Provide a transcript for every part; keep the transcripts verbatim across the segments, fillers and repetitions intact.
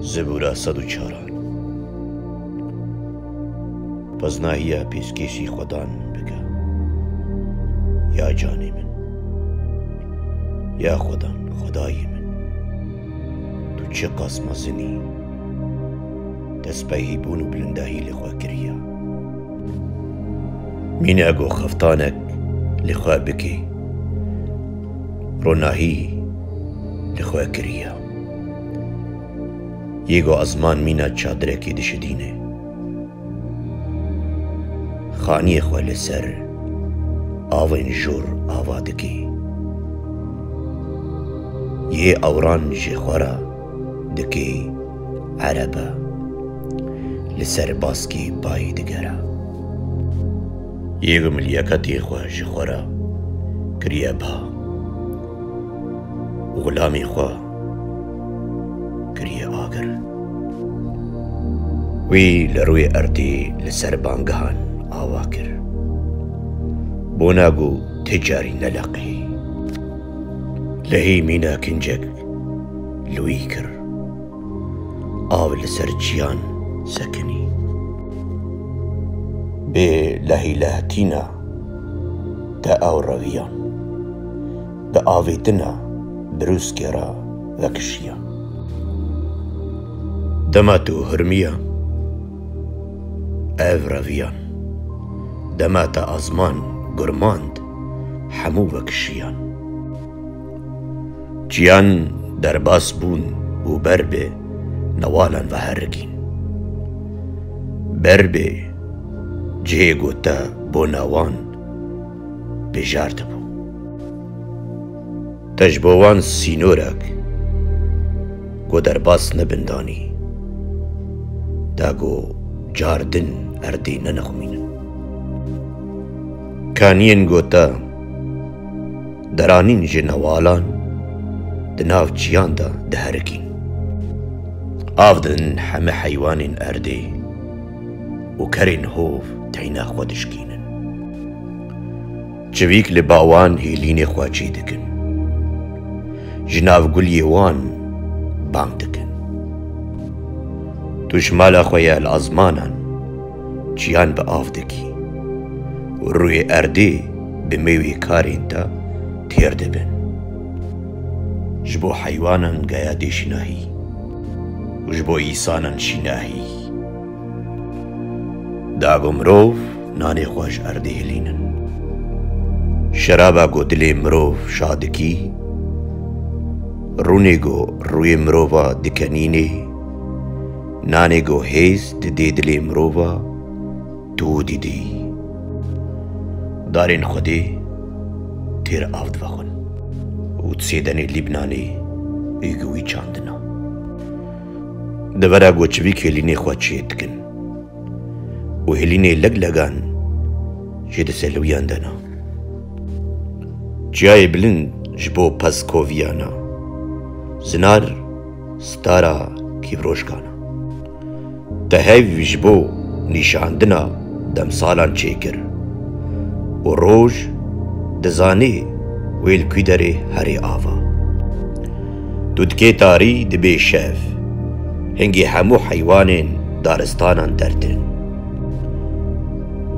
Zebûra sed û çaran. Peznahiya pêşkêşî Xwedan bike. Ya canê min, ya Xwedan, Xwedayê min, tu çiqas mezin î, destpehîbûn û bilindahî li xwe kiriye. Mîna ku xeftanek li xwe bikê, ronahî li xwe kiriye. Yê ku ezman mîna çadirekê dişidîne, xaniyê xwe li ser avên jor ava dikê. Yê ewran ji xwe re dikê erebe, li ser baskê bayê digere. Yê ku milyaketê xwe ji xwe re kiriye ba, û xulamê xwe kiriye agir. Wî li rûyê erdê li ser bangehan ava kir, bona ku ti carî neleqê. Lehî mîna kincek li wî kir, av li ser çiyan sekinî. Bê lehîlehtîna te ew reviyan, bi avêtina birûskê re vekişiyan. Dema tu hirmiya, ev reviyan, dema te azman gurmand, hemû vekişiyan. Çiyan derbas bûn û ber bi newalan ve herikîn. Ber bi cihê ku te bona wan bijartibû. Te ji bo wan sînorek ku derbas nebin danî, da ku car din erdê nenexumînin. Kaniyên ku te deranîn ji newalan di nav çiyan de diherikîn. Av didin heme heywanên erdê û kerên hov teyna xwe dişkînin. Çivîk li ba wan hêlînê xwe çê dikin. Ji nav guliyê wan bang dikin. Tu ji mala xwe ya li ezmanan çiyan bi av dikî û rûyê erdê bi mêwê karên te têr dibin. Ji bo heywanan geya dê şinahî û ji bo îsanan şinahî. Da ku mirov nanê xwe ji erdê hilînin. Şeraba ku dilê mirov şa dikî, rûnê ku rûyê mirova dikenînê, nanê ku hêz didê dilê mirova, tu didî. Darên Xwedê têr av divexwin û di sêdenê Lîbnanê ê ku wî çandina. Di vera ku çivîk hêlînê xwe çê dikin û hêlînê leglegan jê di ser li wiyan de ne. Çiyayê bilind ji bo pez koviyana, zinar stara kîvroşkana. Te hev ji bo nîşandina demsalan çêkir û roj dizanê wê li kû derê herê ava. Tu dikê tarî dibê şev, hingê hemû heywanên daristanan dertin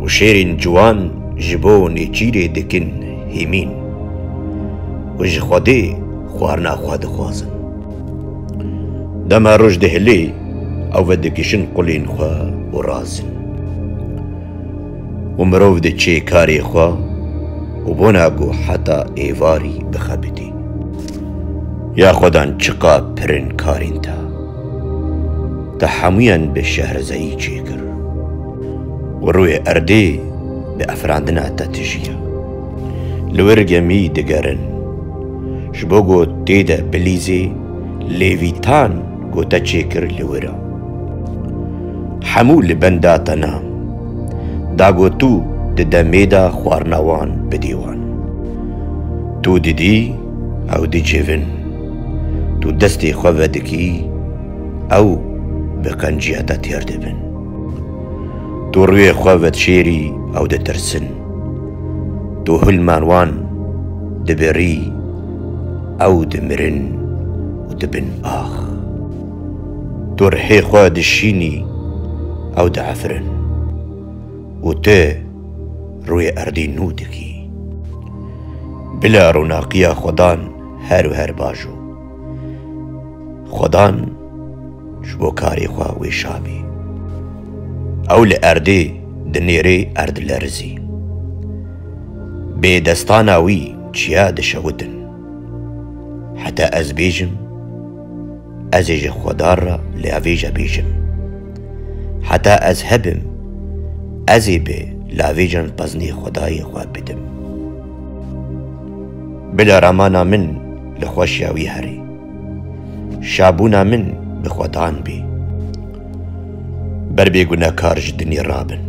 û şêrên ciwan ji bo nêçîrê dikin hêmîn û ji Xwedê xwarina xwe dixwazin. Dema roj dihilê, ew vedigihîjin qulên xwe û razin. Û mirov diçê karê xwe û bona ku heta êvarî bixebitî. Ya Xwedan, çiqa pir in karên te! Te hemûyan bi şehrezayî çêkir û rûyê erdê bi efrandina te tijî ye. Li wir gemî digerin, ji bo ku tê de bilîzê lêvîtan ku te çêkir li wir e. Hemû li benda te ne, da ku tu di demê de xwarina wan bidî wan. Tu didî ew dicivin. Tu destê xwe vedikî, ew bi qenciya te têr dibin. Tu rûyê xwe vedişêrî, ew ditirsin. Tu hilman wan dibirî, ew dimirin û dibin ax. Tu rihê xwe dişînî, ew diefrin û tu rûyê erdê nû dikî. Bila ronaqiya Xwedan her û her bajo. Xwedan ji bo karê xwe wêşa bî. Ew li erdê dinêrê erd lerizî. Bê destana wî çiya dişewitin. Heta ez bêjim, ez ê ji Xwedan re lavêje bêjim. Heta ez hebim, ez ê bi lavêjan peznê Xwedayê xwe bidim. Bila ramana min li xweşiya wî herê. Şabûna min bi Xwedan bê. Ber bê gunekar ji dinê rabin.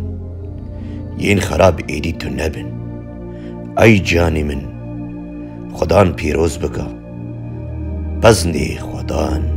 Yên xerab êdî tune bin. Ey canê min, Xwedan pîroz bika. Peznê Xwedan